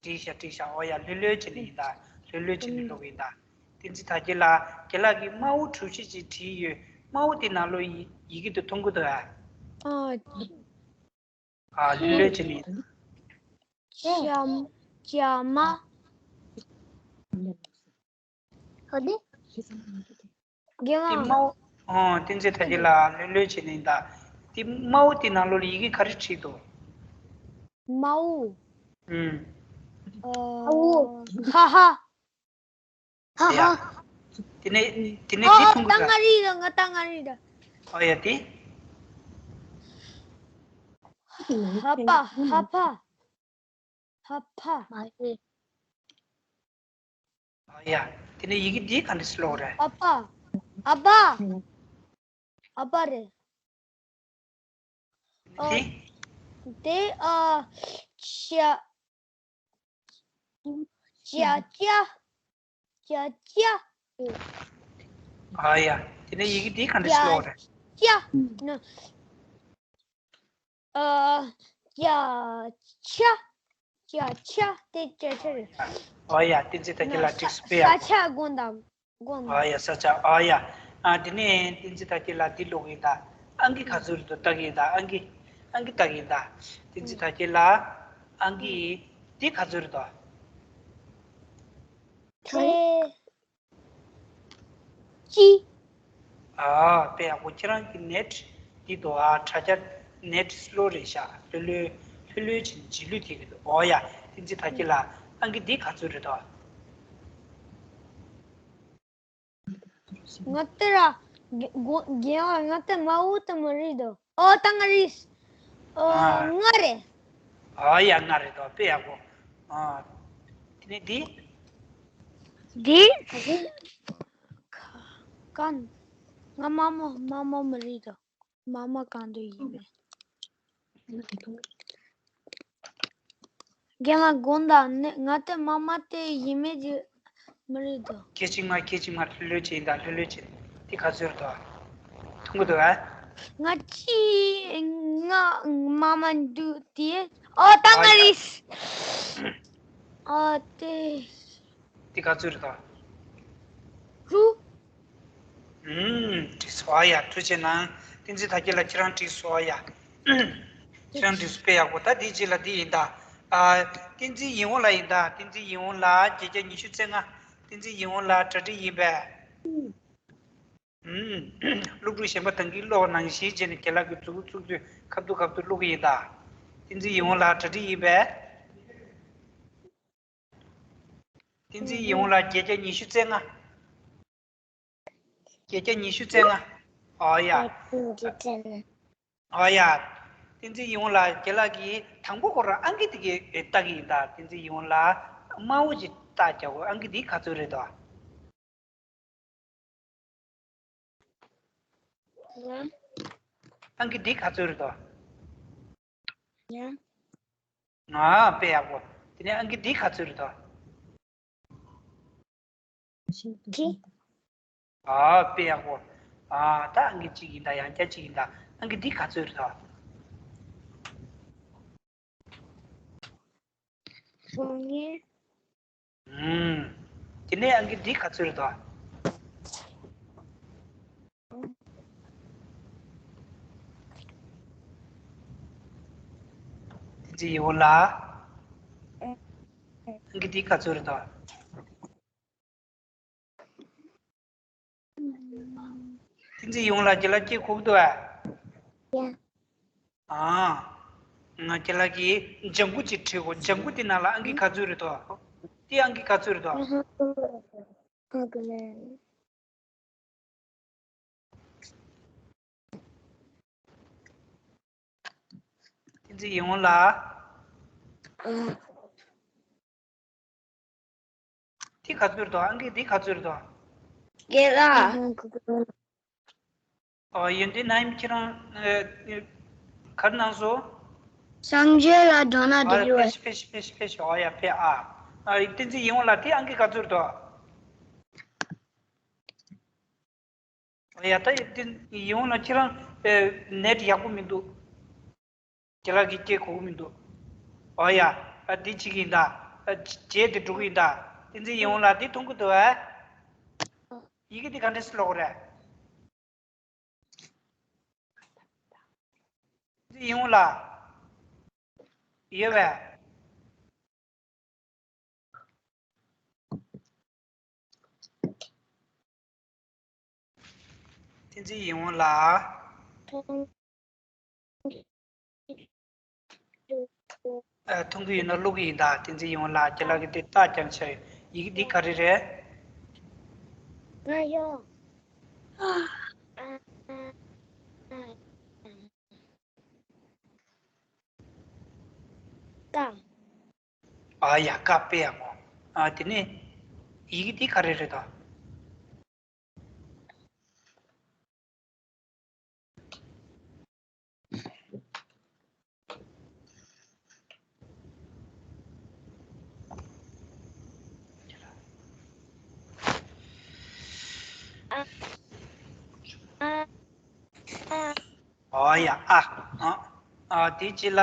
བྲིས་ཤག་བྲིས་ཤག་ཨོ་ཡ། ལྷོད་ལྷོད་བྱས་ནས་ཡིན་ད། ལྷོད་ལྷོད་བྱས་ནས་ཀློག་གི་ཡིན་ད། བསྟན་འཛིན་དར་རྒྱས་ལགས། རྒན་ལགས་ཀྱིས་དམར་པོ་གྲུ་བཞི་ཅིག་བྲིས་ཡོད། དམར་པོ་དེ་ནང་ལོགས་ཡི་ཡི་གེ་དེ་མཐོང་གི་འདུག་ཨ། ཨ། ཨ། ལྷོད་ལྷོད་བྱས་ནས་ཡིན། བྱ་བྱ་མ། ཧོ་དེ། རྒན་དེ་དམར་ལགས། པོ། ཨོ། བསྟན་འཛིན་དར་རྒྱས་ལགས། ལྷོད་ལྷོད་བྱས་ནས་ཡིན་ད། དེ་དམར་པོ་དེ་ནང་ལོགས་ལ་ཡི་གེ་ག་རེ་བྲིས་འདུག་དམར་པོ། ཨུམ། ཨ། ཧ་ཧ། ཧ་ཧ། ཡ། དེ་ནས་དེ་ནས་འདི། ཨ། མཐོང་གི་ད་འདུག་ང་རིག་ད། ང་ད་ང་རིག་ད། ཨོ་ཡ། དེ། ཧ་པ། ཧ་ཕ། ཧ་ཕ། མ་རེད། ཨ་ཡ། དེ་ནས་ཡི་གེ་འདི་ག་འདྲ་ཞིག་ཀློག་རེད། ཨ་ཕ། ཨ་ཕ། ཨ་ཕ་རེད། ཨ། དེ། དེ། ཨ། ཅ། ཅ་ཅ། ཅ་ཅ། ཨ་ཡ། དེ་ནས་ཡི་གེ་འདི་ག་འདྲ་ཞིག་ཀློག་རེད། ཅ་ཅ། ན། ཨ། ཅ་ཆ། ཅ་ཆ། དེ་ཅ་ཆ་རེད། ཨོ་ཡ། བསྟན་འཛིན་དར་རྒྱས་ལགས། འགྲིགས་སོ། དཔེ་ཡག་པོ། ས་ཆ་དགོངས་དག་དགོངས། ཨོ་ཡ། ས་ཆ། ཨོ་ཡ། ཨ། དེ་ནས་བསྟན་འཛིན་དར་རྒྱས་ལགས་འདི་ཀློག་གི་ཡིན་ད། ཨང་ཀི་ག་ཚོད་རེད་འདུག་ལྟ་གི་ཡིན་ད། ཨང་ཀི། ཨང་ཀི་ལྟ་གི་ཡིན་ད། བསྟན་འཛིན་དར་རྒྱས་ལགས། ཨང་ཀི་འདི་ག་ཚོད་རེད་འདུག་དེ། ཅི། ཨ། དཔེ་ཡག་པོ། ཁྱེད་རང་གི་ནེཊ་འདི་འདུག་ཨ། དྲ་རྒྱ་ནེཊ་སི་ལོ་རེད་ཤག་ལྷོད་ལྷོད། ལྷོད་ལྷོད་བྱས་ནས་རྗེས་ལུས་ཐེབས་ཀྱི་འདུག་ཨོ་ཡ། བསྟན་འཛིན་དར་རྒྱས་ལགས། ཨང་ཀི་འདི་ག་ཚོད་རེད་འདུག་ང་དེ་ར། རྒན་ལགས། ང་དེ་དམར་པོ་དེ་མ་རེད་དོ། ཨོ། ད་ང་རིག་ཨོ། ཨ། ལྔ་རེད། ཨོ་ཡ། ལྔ་རེད་དོ། དཔེ་ཡག་པོ། ཨ། དེ་ནས་འདི། འདི། ག་ང་དམར་མོ་དམར་མོ་མ་རེད་དོ། དམར་མོ་གང་དུ་ཡིན་མེད། རྒན་ལགས་དགོངས་དག་ནི། ང་དེ་དམར་མོ་དེ་ཡིན་མེད་ཀྱི་མ་རེད་དོ། སྐད་ཅིག་མ། སྐད་ཅིག་མ། ལྷོད་ལྷོད་བྱས་ཡིན་ད། ལྷོད་ལྷོད་བྱས། དེ་ག་ཚོད་རེད་དོ། མཐོང་གི་འདུག་ཨ། ང་ཅི། ང་དམར་མོ་འདུག་དེ། ཨོ། ད་ང་རིག་ཨ། དེ། དེ་ག་ཚོད་རེད་དོ། དྲུག་ཨུམ། འགྲིགས་སོང་། ཨ་ཡ། ཐུགས་རྗེ་གནང་། བསྟན་འཛིན་དར་རྒྱས་ལགས། ཁྱེད་རང་འགྲིགས་སོང་། ཨ་ཡ། ཁྱེད་རང་འགྲིགས་སོང་། དཔེ་ཡག་པོ། ད་འདིའི་རྗེས་ལ་འདི་ཡིན་ད། ཨ། བསྟན་འཛིན་ཡིད་འོང་ལགས་ཡིན་ད། བསྟན་འཛིན་ཡིད་འོང་ལགས། བརྒྱད་བརྒྱ་ཉི་ཤུ་རྩ་ལྔ། བསྟན་འཛིན་ཡིད་འོང་ལགས། གྲ་སྒྲིག་ཡིན་པས། ཨུམ། སློབ་ཕྲུག་གཞན་པ་དང་གིས་ཀློག་ནང་བཞིན་བྱས་ནས་རྒན་ལགས་ཀྱིས་མཛུབ་གུ་བཙུགས་དུས་ཁ་ཐུག་ཁ་ཐུག་ཀློག་གི་ཡིན་ད། བསྟན་འཛིན་ཡིད་འོང་ལགས། གྲ་སྒྲིག་ཡིན་པས། བསྟན་འཛིན་ཡིད་འོང་ལགས། བརྒྱད་བརྒྱ་ཉི་ཤུ་རྩ་ལྔ། བརྒྱད་བརྒྱ་ཉི་ཤུ་རྩ་ལྔ། ཨོ་ཡ། བརྒྱད་བརྒྱ་ཉི་ཤུ་རྩ་ལྔ། ཨོ་ཡ། བསྟན་འཛིན་ཡིད་འོང་ལགས། རྒན་ལགས་ཀྱིས་དང་པོ་ཁོ་རང་ཨང་ཀི་དེ་གའི་ལྟ་གི་ཡིན་ད། བསྟན་འཛིན་ཡིད་འོང་ལགས། དམར་པོ་ཅིག་ལྟ་རྒྱག་གོ། ཨང་ཀི་འདི་ག་ཚོད་རེད་དོ། ཡ། ཨང་ཀི་འདི་ག་ཚོད་རེད་དོ། ཡ། ཨ། དཔེ་ཡག་པོ། དེ་ནས་ཨང་ཀི་འདི་ག་ཚོད་རེད་དོ། གཅིག་ཨ། དཔེ་ཡག་པོ། ཨ། ད་ཨང་ཀི་གཅིག་ཡིན་ད། ཡང་བསྐྱར་གཅིག་ཡིན་ད། ཨང་ཀི་འདི་ག་ཚོད་རེད་དོ། སོ་གཉིས། ཨུམ། དེ་ནས་ཨང་ཀི་འདི་ག་ཚོད་རེད་དོ། བསྟན་འཛིན་ཡིད་འོང་ལགས། ཨང་ཀི་འདི་ག་ཚོད་རེད་དོ། བསྟན་འཛིན་ཡིད་འོང་ལགས་ཁྱེད་ལ་སྐད་གོ་གི་འདུག་ཨ། ཡ། ཨ། ང་ཁྱེད་ལ་གི་ལྗང་གུ་ཅིག་བྲིས་གོ། ལྗང་གུ་དེ་ནང་ལ་ཨང་ཀི་ག་ཚོད་རེད་དོ། དེ་ཨང་ཀི་ག་ཚོད་རེད་དོ། ཧ་གོ་མེད། བསྟན་འཛིན་ཡིད་འོང་ལགས། དེ་ག་ཚོད་རེད་དོ། ཨང་ཀི་དེ་ག་ཚོད་རེད་དོ། རྒན་ལགས། ཨོ། ཡོན་ཏན་ན་ཡིན་ཁྱེད་རང་ཨ་ག་རེ་གནང་སོང་། སངས་རྒྱས་ལ་འགྲོ་ན་འགྲིག་གི་རེད། ཕེབས་ཤིག་ཕེབས་ཤིག་ཕེབས་ཤིག་ཕེབས་ཤིག་ཨོ་ཡ་ཕེབས་ཨ། ཨ་བསྟན་འཛིན་ཡིད་འོང་ལགས། དེ་ཨང་ཀི་ག་ཚོད་རེད་དོ། ཨོ་ཡ། ད་བསྟན་འཛིན་ཡིད་འོང་ལགས་ཁྱེད་རང་ཨ་ནེཊ་ཡག་པོ་མི་འདུག་ཁྱེད་ལ་གི་སྐད་གོ་གི་མི་འདུག་ཨོ་ཡ། ཨ་འདི་བྱེད་ཀྱི་ཡིན་ད། ཨ་བྱས་ཏེ་འགྲོ་གི་ཡིན་ད། བསྟན་འཛིན་ཡིད་འོང་ལགས་འདི་མཐོང་གི་འདུག་ཨ། ཡི་གེ་འདི་ག་འདྲས་སེ་ཀློག་དགོས་རེད། བསྟན་འཛིན་ཡིད་འོང་ལགས། ཡོད་པས། བསྟན་འཛིན་ཡིད་འོང་ལགས། ཨ། མཐོང་གི་ཡོད་ན་ཀློག་གི་ཡིན་ད། བསྟན་འཛིན་ཡིད་འོང་ལགས། ཁྱེད་ལ་གི་དེ་རྟགས་རྐྱང་ཆགས་ཡོད། ཡི་གེ་འདི་ག་རེ་རེད། ང་ཡོད། ཨ། ཀ། ཨ་ཡ། ཀ་དཔེ་ཡག་པོ། ཨ། དེ་ནས་ཡི་གེ་འདི་ག་རེ་རེད་དོ། ཨོ་ཡ། ཨ། ཨ། ཨ། དེ་རྗེས་ལ།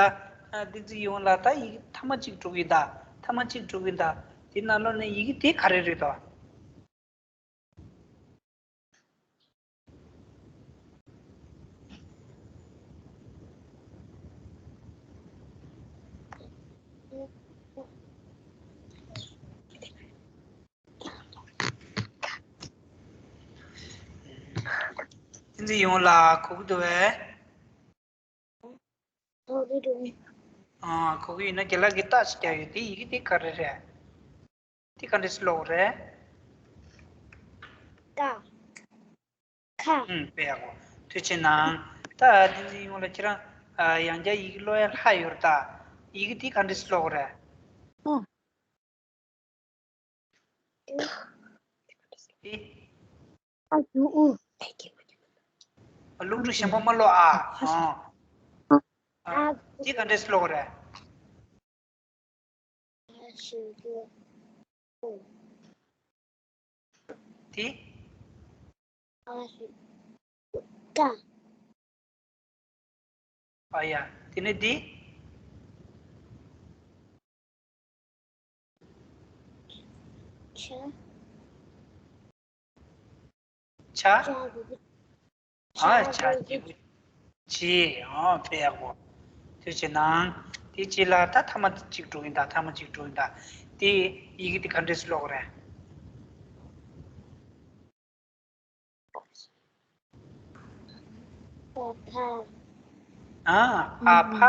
ཨ། བསྟན་འཛིན་ཡིད་འོང་ལགས། ད་ཡི་གེ་ཐ་མ་གཅིག་འགྲོ་གི་ཡིན་ད། ཐ་མ་གཅིག་འགྲོ་གི་ཡིན་ད། དེ་ནང་ལོགས་ནས་ཡི་གེ་དེ་ག་རེ་རེད་དོ། བསྟན་འཛིན་ཡིད་འོང་ལགས། གོ་གི་འདུག་པས། གོ་གི་འདུག་ཨ། གོ་གི་ཡིན་ན་རྒན་ལགས་ཀྱིས་རྟགས་ཤིག་རྒྱག་ཡོད། དེ་ཡི་གེ་དེ་ག་རེ་རེད། དེ་ག་འདྲས་སེ་ཀློག་རེད། ཀ། ཁ། ཨུམ། དཔེ་ཡག་པོ། ཐུགས་རྗེ་གནང་། ད་བསྟན་འཛིན་ཡིད་འོང་ལགས་ཁྱེད་རང་ཨ་ཡང་བསྐྱར་ཡི་གེ་ཀློག་ཡ་ལྷག་ཡོད་རེད་ད། ཡི་གེ་དེ་ག་འདྲས་སེ་ཀློག་རེད། ཨ། ཨེ། ཨ་ཡུ་ཨུ། ཨ། ཀློག་ཕྲུག་གཞན་པ་མ་ཀློག་ཨ། ཨ། ཨ། དེ་ག་འདྲས་སེ་ཀློག་རེད། ཨ་ཞེ་གུ་ཨུ། དེ། ཨ་ཞེ་གུ་ཀ། ཨ་ཡ། དེ་ནས་འདི། ཆ། ཆ། ཆ་གི་གུ། ཨ། ཆ་གི་གུ་ཆེ། ཨ། དཔེ་ཡག་པོ། ཐུགས་རྗེ་གནང་། དེ་རྗེས་ལ་ད་ཐ་མ་གཅིག་འགྲོ་གི་ཡིན་ད། ཐ་མ་གཅིག་འགྲོ་གི་ཡིན་ད། དེ་ཡི་གེ་དེ་ག་འདྲས་སེ་ཀློག་རེད། ཨ་ཕ། ཨ། ཨ་ཕ།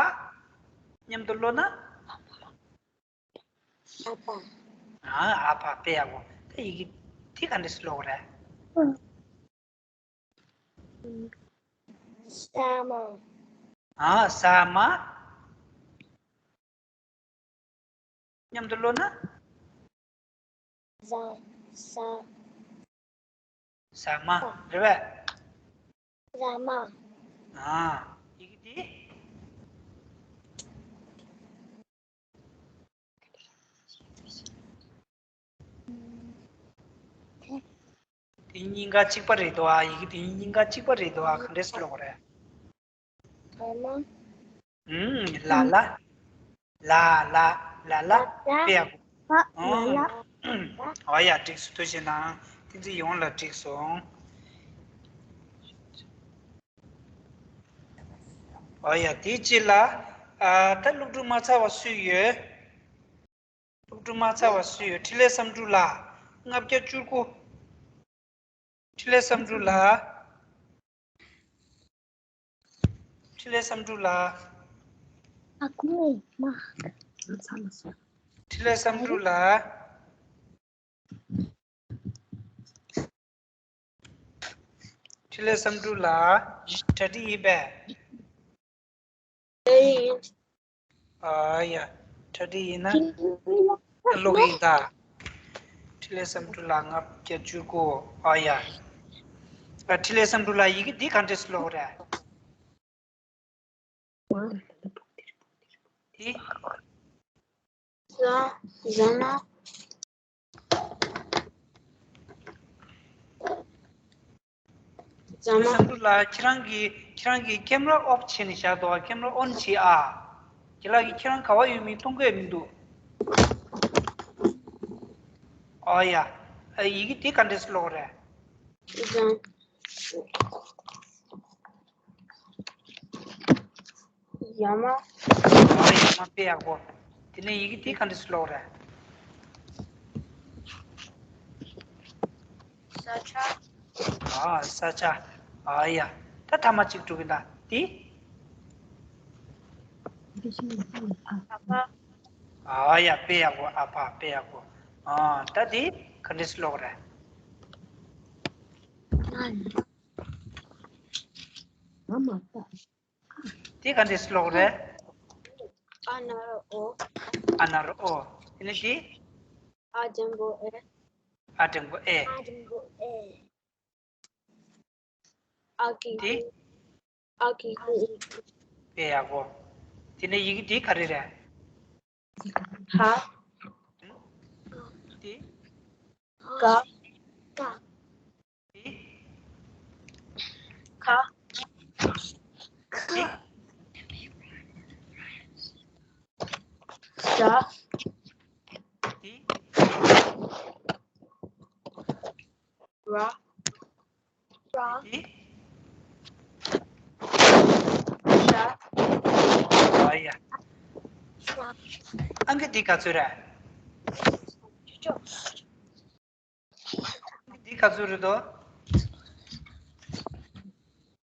མཉམ་དུ་ཀློག་ན། ཨ་ཕ། ཨ། ཨ་ཕ། དཔེ་ཡག་པོ། ད་ཡི་གེ་དེ་ག་འདྲས་སེ་ཀློག་རེད། ཨ། ཟ་མ། ཨ། ཟ་མ། མཉམ་དུ་ཀློག་ན། ཟ། ཟ། ཟ་མ། རེད་པས། ཟ་མ། ཨ། ཡི་གེ་དེ། དེ་གཉིས་ཀ་གཅིག་པ་རེད་དོ། ཨ། ཡི་གེ་དེ་གཉིས་ཀ་གཅིག་པ་རེད་དོ། ཨ། ག་འདྲས་སེ་ཀློག་རེད། ལ་ལ། ཨུམ། ལ་ལ། ལ་ལ། ལ་ལ། ལ་ལ། དཔེ་ཡག་པོ། ལ་ལ། ཨོ་ཡ། འགྲིག་སོང་། ཐུགས་རྗེ་གནང་། བསྟན་འཛིན་ཡིད་འོང་ལགས་འགྲིག་སོང་། ཨོ་ཡ། དེའི་རྗེས་ལ། ཨ། ད་སློབ་ཕྲུག་མ་ཚར་བ་སུ་ཡོད། སློབ་ཕྲུག་མ་ཚར་བ་སུ་ཡོད། འཕྲིན་ལས་བསམ་འགྲུབ་ལགས། ལྔ་བརྒྱ་བཅུ་དགུ། འཕྲིན་ལས་བསམ་འགྲུབ་ལགས། འཕྲིན་ལས་བསམ་འགྲུབ་ལགས། ཨ་ཁུ་མ། འཕྲིན་ལས་བསམ་འགྲུབ་ལགས། འཕྲིན་ལས་བསམ་འགྲུབ་ལགས། གྲ་སྒྲིག་ཡིན་པས། ཨ་ཡ། གྲ་སྒྲིག་ཡིན་ན་ཀློག་གི་ཡིན་ད། འཕྲིན་ལས་བསམ་འགྲུབ་ལགས་ལྔ་བརྒྱ་བཅུ་དགུ། ཨ་ཡ། ཨ། འཕྲིན་ལས་བསམ་འགྲུབ་ལགས། ཡི་གེ་འདི་ག་འདྲས་སེ་ཀློག་རེད། དེ། ཟ། ཟ་མ། ཟ་མ། བསམ་འགྲུབ་ལགས། ཁྱེད་རང་གིས་ཁྱེད་རང་གིས་ཁེམ་ར་ཨོཕ་བྱས་ནས་བཞག་འདུག་ཁེམ་ར་ཨོན་བྱེད་ཨ། རྒན་ལགས་ཀྱིས་ཁྱེད་རང་ག་པར་ཡོད་མིན་མཐོང་གི་མི་འདུག་ཨོ་ཡ། ཨ། ཡི་གེ་དེ་ག་འདྲས་སེ་ཀློག་རེད། ཟ། ཡ་མ། ཨ། ཡ་མ། དཔེ་ཡག་པོ། དེ་ནས་ཡི་གེ་དེ་ག་འདྲས་སེ་ཀློག་རེད། ས་ཆ། ཨ། ས་ཆ། ཨ་ཡ། ད་ཐ་མ་གཅིག་འགྲོ་གི་ད་དེ། ཨ་ཕ། ཨ་ཡ། དཔེ་ཡག་པོ། ཨ་ཕ། དཔེ་ཡག་པོ། ཨ། ད་དེ་ག་འདྲས་སེ་ཀློག་རེད། ཨ་མ་ད། དེ་ག་འདྲས་སེ་ཀློག་རེད། ཨ་ན་རོ་ཨོ། ཨ་ན་རོ་ཨོ། དེ་ནས་དེ། ཨ་འགྲེང་བུ་ཨེ། ཨ་འགྲེང་བུ་ཨེ། ཨ་འགྲེང་བུ་ཨེ། ཨ་གི་དེ། གུ། ཨ་གི་གུ། དཔེ་ཡག་པོ། དེ་ནས་ཡི་གེ་དེ་ག་རེ་རེད། ག། དེ། ག། ག། དེ། ག། དེ། ག། དེ། ར། ར། དེ། ཤ། ཨ་ཡ། ཤ། ཨང་ཀི་འདི་ག་ཚོད་རེད། འདི་ག་ཚོད་རེད་དོ།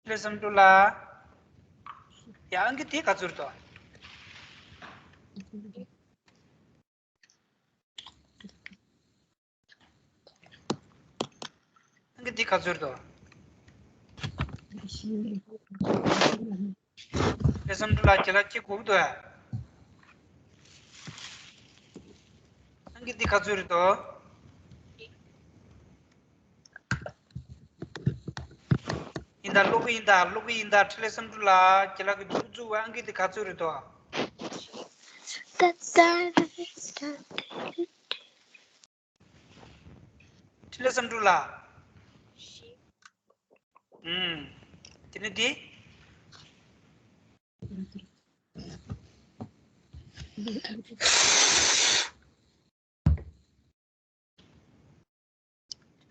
ལས་བསམ་གྲུབ་ལགས། ཡ། ཨང་ཀི་འདི་ག་ཚོད་རེད་དོ། ཨང་ཀི་འདི་ག་ཚོད་རེད་དོ། ལས་བསམ་གྲུབ་ལགས། ཁྱེད་ལ་ཁྱི་སྒུག་འདུག་ཨ། ཨང་ཀི་འདི་ག་ཚོད་རེད་དོ། ཡིན་ད། ཀློག་གི་ཡིན་ད། ཀློག་གི་ཡིན་ད། འཕྲིན་ལས་བསམ་གྲུབ་ལགས། ཁྱེད་ལ་གི་འཛུགས་འཛུགས་པའི་ཨང་ཀི་འདི་ག་ཚོད་རེད་དོ། འཕྲིན་ལས་བསམ་གྲུབ་ལགས། ཨུམ། དེ་ནས་འདི།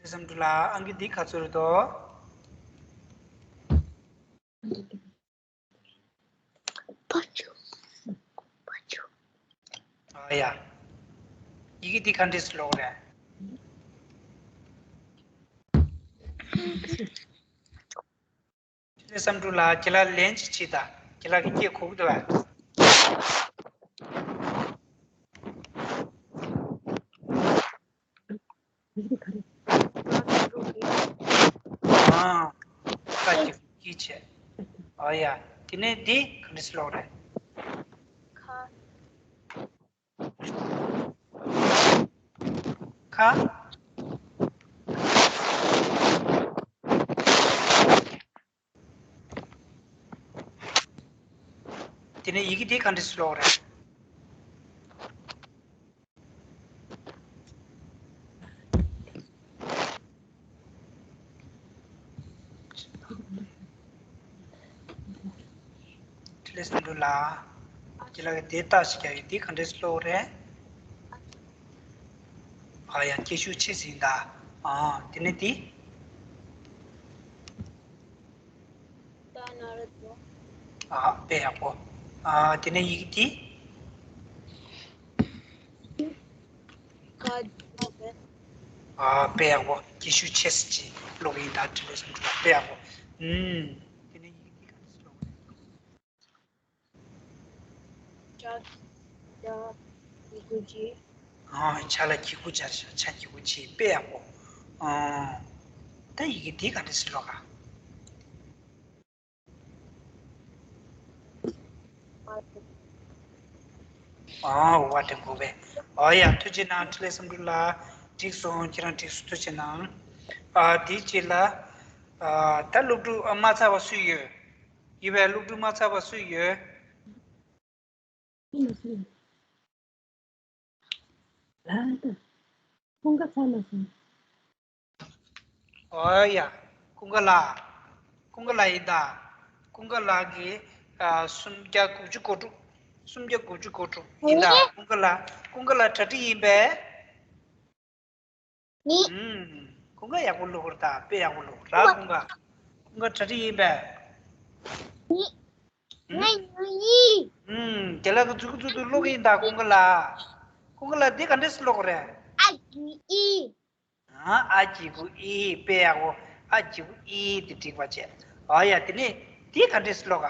བསམ་གྲུབ་ལགས། ཨང་ཀི་འདི་ག་ཚོད་རེད་དོ། པ་ཆུ། པ་ཆུ། ཨ་ཡ། ཡི་གེ་འདི་ག་འདྲས་སེ་ཀློག་རེད། འཕྲིན་ལས་བསམ་གྲུབ་ལགས། ཁྱེད་ལ་ལན་ཅིག་བྱེད་དང་། ཁྱེད་ལ་གི་སྐད་གོ་གི་འདུག་ཨ། ཨ། ཁ་ཅིག་གིས་བྱས། ཨ་ཡ། དེ་ནས་འདི་ག་འདྲས་སེ་ཀློག་རེད། ཁ། ཁ། དེ་ནས་ཡི་གེ་འདི་ག་འདྲས་སེ་ཀློག་རེད། འཕྲིན་ལས་བསམ་གྲུབ་ལགས། ཁྱེད་ལ་གི་དེ་ལྟ་ཞིག་ཀྱང་ཡོད། དེ་ག་འདྲས་སེ་ཀློག་རེད། ཨ་ཡ། སྐད་ཤུགས་ཆེ་ཟིན་ད། ཨ། དེ་ནས་དེ། ད་ན་རོ་དོ། ཨ། དཔེ་ཡག་པོ། ཨ། དེ་ནས་ཡི་གེ་དེ། ཀ། ཨ། དཔེ་ཡག་པོ། སྐད་ཤུགས་ཆེ་ཟིན་ཅིག་ཀློག་ཡིན་ད། འཕྲིན་ལས་བསམ་གྲུབ་ལགས། དཔེ་ཡག་པོ། ཨུམ། དེ་ནས་ཡི་གེ་དེ་ག་འདྲས་སེ་ཀློག་རེད། ཆ་ལ་གི་གུ་སྦྱར་ཤག་ཆ་གི་གུ་ཆི། དཔེ་ཡག་པོ། ཨ། ད་ཡི་གེ་འདི་ག་འདྲ་ཞིག་ཀློག་ག་ཨ། ཝ་དྲན་གོ་བས། ཨོ་ཡ། ཐུགས་རྗེ་གནང་། འཕྲིན་ལས་བསམ་གྲུབ་ལགས། འགྲིག་སོང་། ཁྱེད་རང་འགྲིག་སོང་། ཐུགས་རྗེ་གནང་། ཨ། དེའི་རྗེས་ལ། ཨ། ད་སློབ་ཕྲུག་ཨ། མ་ཚར་བ་སུ་ཡོད། ཡིན་པས། སློབ་ཕྲུག་མ་ཚར་བ་སུ་ཡོད། ཨོ་ཡ། ཀུན་དགའ་ལགས། ཀུན་དགའ་ལགས་ཡིན་ད། ཀུན་དགའ་ལགས་ཀྱིས། ཨ། སུམ་བརྒྱ་དགུ་བཅུ་གོ་དྲུག་སུམ་བརྒྱ་དགུ་བཅུ་གོ་དྲུག་ཡིན་ད། ཀུན་དགའ་ལགས། ཀུན་དགའ་ལགས་གྲ་སྒྲིག་ཡིན་པས། ནི། ཨུམ། ཀུན་དགའ་ཡག་པོ་ཀློག་རེད་ད། དཔེ་ཡག་པོ་ཀློག་ར། ཀུན་དགའ། ཀུན་དགའ་གྲ་སྒྲིག་ཡིན་པས། ནི། ང་ཡིན། ཨུམ། རྒན་ལགས་ཀྱིས་མཛུབ་གུ་མཛུབ་གུ་ཀློག་གི་ཡིན་ད། ཀུན་དགའ་ལགས། ཀུན་དགའ་ལགས་འདི་ག་འདྲས་སེ་ཀློག་རེད། ཨ་གི་གུ་ཨི། ཨ། ཨ་གི་གུ་ཨི། དཔེ་ཡག་པོ། ཨ་གི་གུ་ཨི་དེ་འགྲིག་པ་བྱས། ཨ་ཡ། དེ་ནས་འདི་ག་འདྲས་སེ་ཀློག་ག་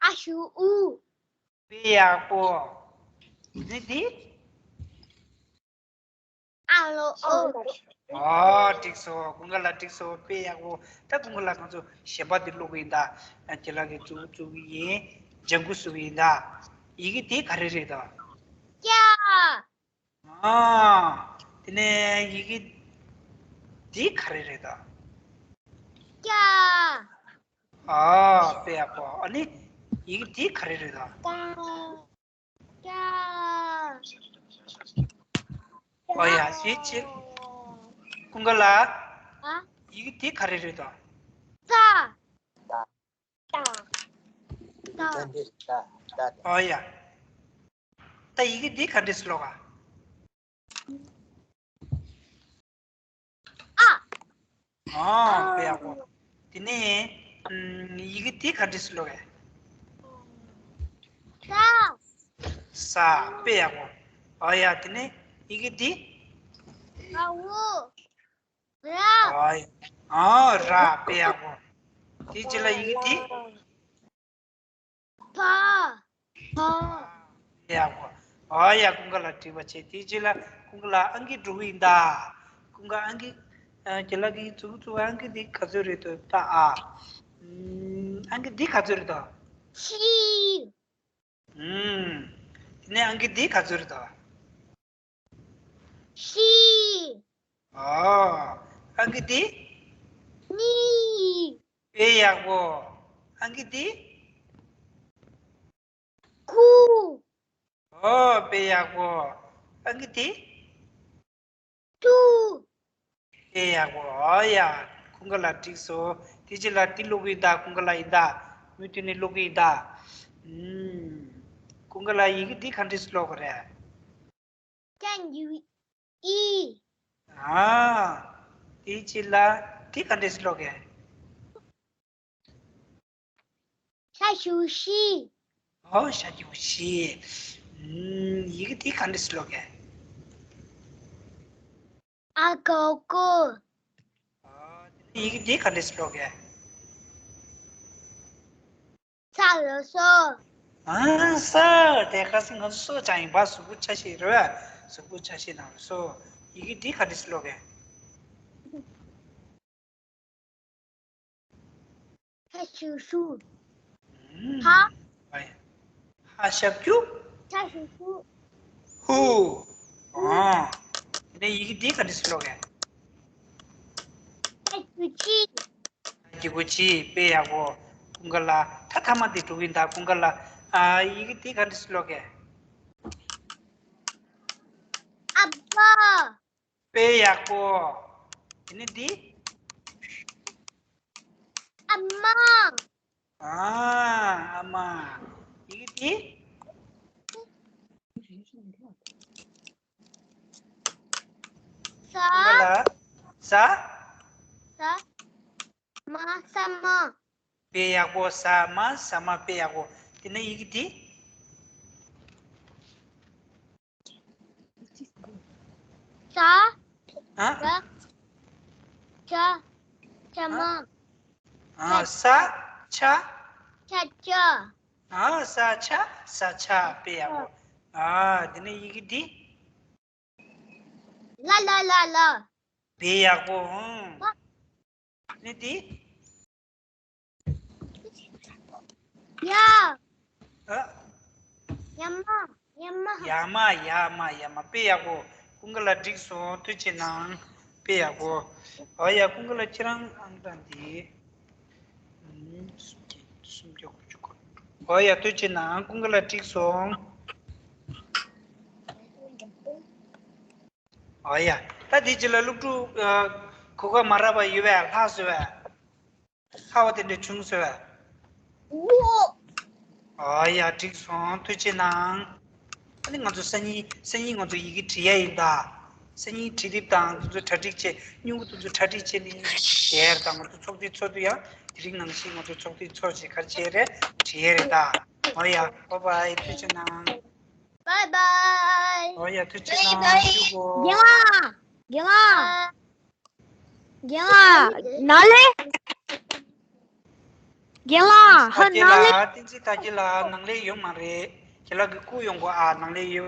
ཨ་ཞུ་ཨུ། དཔེ་ཡག་པོ། ནི་འདི། ཨ་ལོ་ཨོ། ཨོ། འགྲིག་སོང་། ཀུན་དགའ་ལགས་འགྲིག་སོང་། དཔེ་ཡག་པོ། ད་ཀུན་དགའ་ལགས། ཁོང་ཚོ་གཞན་པ་འདི་ཀློག་གི་ཡིན་ད། ཁྱེད་ལགས་ཀྱིས་མཛུབ་གུ་བཙུགས་ཀྱི་ཡིན། ལྗང་གུ་བཟོ་གི་ཡིན་ད། ཡི་གེ་དེ་ག་རེ་རེད་ད། ཀྱ། ཨ། དེ་ནས་ཡི་གེ་འདི་ག་རེ་རེད་ད། ཀྱ། ཨ། དཔེ་ཡག་པོ། ཨ་ནི་ཡི་གེ་འདི་ག་རེ་རེད་ད། ཀ། ཀྱ། ཨོ་ཡ། ཡིད་ཆེས། ཀུན་དགའ་ལགས། ཨ། ཡི་གེ་འདི་ག་རེ་རེད་ད། ཙ། ད། ད། ཨོ་ཡ། ད་ཡི་གེ་འདི་ག་འདྲས་སེ་ཀློག་ག་ཨ། ཨོ། དཔེ་ཡག་པོ། དེ་ནས་ཨམ། ཡི་གེ་འདི་ག་འདྲས་སེ་ཀློག་ག་ས། ས། དཔེ་ཡག་པོ། ཨོ་ཡ། དེ་ནས་ཡི་གེ་འདི། ཨ་འུ། ར། ཨ། ཨ། ར། དཔེ་ཡག་པོ། དེའི་རྗེས་ལ་ཡི་གེ་འདི། བ། བ། དཔེ་ཡག་པོ། ཨ་ཡ། ཀུན་དགའ་ལགས་འགྲིག་པ་བྱས། དེའི་རྗེས་ལ་ཀུན་དགའ་ལགས་ཨང་ཀི་འགྲོ་གི་ཡིན་ད། ཀུན་དགའ་ཨང་ཀི། ཨ། རྒན་ལགས་ཀྱིས་མཛུབ་གུ་བཙུགས། ཨང་ཀི་འདི་ག་ཚོད་རེད་འདུག་ལྟ་ཨ། ཨམ། ཨང་ཀི་འདི་ག་ཚོད་རེད་འདུག་ཤི། ཨུམ། དེ་ནས་ཨང་ཀི་འདི་ག་ཚོད་རེད་འདུག་ཤི། ཨོ། ཨང་ཀི་འདི། ནི། དཔེ་ཡག་པོ། ཨང་ཀི་འདི། ཁུ། ཨོ། དཔེ་ཡག་པོ། ཨང་ཀི་འདི། ཏུ། དཔེ་ཡག་པོ། ཨོ་ཡ། ཀུན་དགའ་ལགས་འགྲིག་སོང་། དེ་རྗེས་ལ་འདི་ཀློག་གི་ཡིན་ད། ཀུན་དགའ་ལགས་ཡིན་ད། མུ་མཐུད་ནས་ཀློག་གི་ཡིན་ད། ཨུམ། ཀུན་དགའ་ལགས་ཡི་གེ་འདི་ག་འདྲས་སེ་ཀློག་གི་རེད། ཀྱ་གི་གུ་ཨི། ཨ། དེའི་རྗེས་ལ་འདི་ག་འདྲས་སེ་ཀློག་ག་ཤ་ཞུ་ཤི། ཨོ། ཤ་གི་གུ་ཤི། ཨུམ། ཡི་གེ་འདི་ག་འདྲས་སེ་ཀློག་ག་ཨ་གི་གུ་ཨ། ཡི་གེ་འདི་ག་འདྲས་སེ་ཀློག་ག་ས་ལ་སོ། ཨ། ས། དེ་ཁ་སང་ང་ཚོ་སོ་ཅང་ཡིན་པ། གཟུགས་པོ་ཆ་ཤས་རེད་པ། གཟུགས་པོ་ཆ་ཤས་ནང་སོ། ཡི་གེ་འདི་ག་འདྲས་སེ་ཀློག་ག་ཧ་ཞབས་ཀྱུ་ཧྲུ། ཧ། ཧ་ཞབས་ཀྱུ། ཧ་ཞབས་ཀྱུ། ཧུ། ཨ། དེ་ནས་ཡི་གེ་འདི་ག་འདྲས་སེ་ཀློག་ག་ཧ་གི་གུ་ཆི། ཧ་གི་གུ་ཆི། དཔེ་ཡག་པོ། ཀུན་དགའ་ལགས། ད་མཐའ་མ་འདི་འགྲོ་གི་ཡིན་ད། ཀུན་དགའ་ལགས། ཨ། ཡི་གེ་འདི་ག་འདྲས་སེ་ཀློག་ག་ཨ་ཕ། དཔེ་ཡག་པོ། དེ་ནས་འདི། ཨ་མ། ཨ། ཨ་མ། ཡི་གེ་འདི། ས། ཀུན་དགའ་ལགས། ས། ས། མ། ས་མ། དཔེ་ཡག་པོ། ས་མ། ས་མ། དཔེ་ཡག་པོ། དེ་ནས་ཡི་གེ་འདི། ས། ཨ། ས། ཆ། ཆ་མ། ཨ། ས། ཆ། ཆ་ཆ། ཨ། ས་ཆ། ས་ཆ། དཔེ་ཡག་པོ། ཨ། དེ་ནས་ཡི་གེ་འདི། ལ་ལ་ལ་ལ། དཔེ་ཡག་པོ། ཧུང་། ནི་འདི། ཡ། ཨ། ཡ་མ། ཡ་མ། ཡ་མ། ཡ་མ། ཡ་མ། དཔེ་ཡག་པོ། ཀུན་དགའ་ལགས་འགྲིག་སོང་། ཐུགས་རྗེ་གནང་། དཔེ་ཡག་པོ། ཨོ་ཡ། ཀུན་དགའ་ལགས་ཁྱེད་རང་ཨང་གྲངས་འདི། ཨུམ། སུམ་བརྒྱ་སུམ་བརྒྱ་དགུ་བཅུ་གོ། ཨོ་ཡ། ཐུགས་རྗེ་གནང་། ཀུན་དགའ་ལགས་འགྲིག་སོང་། ཨོ་ཡ། ད་དེ་རྗེས་ལ་སློབ་ཕྲུག་ཨ། གོ་སྐབས་མ་རག་པ་ཡོད་པས། ལྷག་སོང་བས། ལྷག་པ་དེ་འདྲ་བྱུང་སོང་བས། ཨོ་ཡ། འགྲིག་སོང་། ཐུགས་རྗེ་གནང་། ཨ་ནི་ང་ཚོ་སང་ཉིན། སང་ཉིན་ང་ཚོ་ཡི་གེ་འབྲི་ཡ་ཡིན་ད། སང་ཉིན་འབྲི་དེབ་དང་དེ་ཚོ་གྲ་སྒྲིག་བྱེད། སྨྱུ་གུ་དེ་ཚོ་གྲ་སྒྲིག་བྱེད་ནི་ཡིན། དེར་དང་ང་ཚོ་ཚོགས་འདུའི་ཚོགས་དུས་ཡང་དེ་རིང་ནང་བཞིན་ང་ཚོ་ཚོགས་འདུའི་ཚོགས་བྱེད། ག་རེ་བྱེད་རེད། འབྲི་ཡ་རེད་ད། ཨོ་ཡ། བྷའི་བྷའི། ཐུགས་རྗེ་གནང་། བྷའི་བྷའི། ཨོ་ཡ། ཐུགས་རྗེ་གནང་། བཞུགས་གོ། རྒན་ལགས། རྒན་ལགས། རྒན་ལགས། ནང་ལས། རྒན་ལགས། ཧ། ནང་ལས། བསྟན་འཛིན་དར་རྒྱས་ལགས། ནང་ལས་ཡོད་མ་རེད། ཁྱེད་ལགས་ཀྱི་སྐུ་ཡོང་གོ། ཨ། ནང་ལས་ཡོད།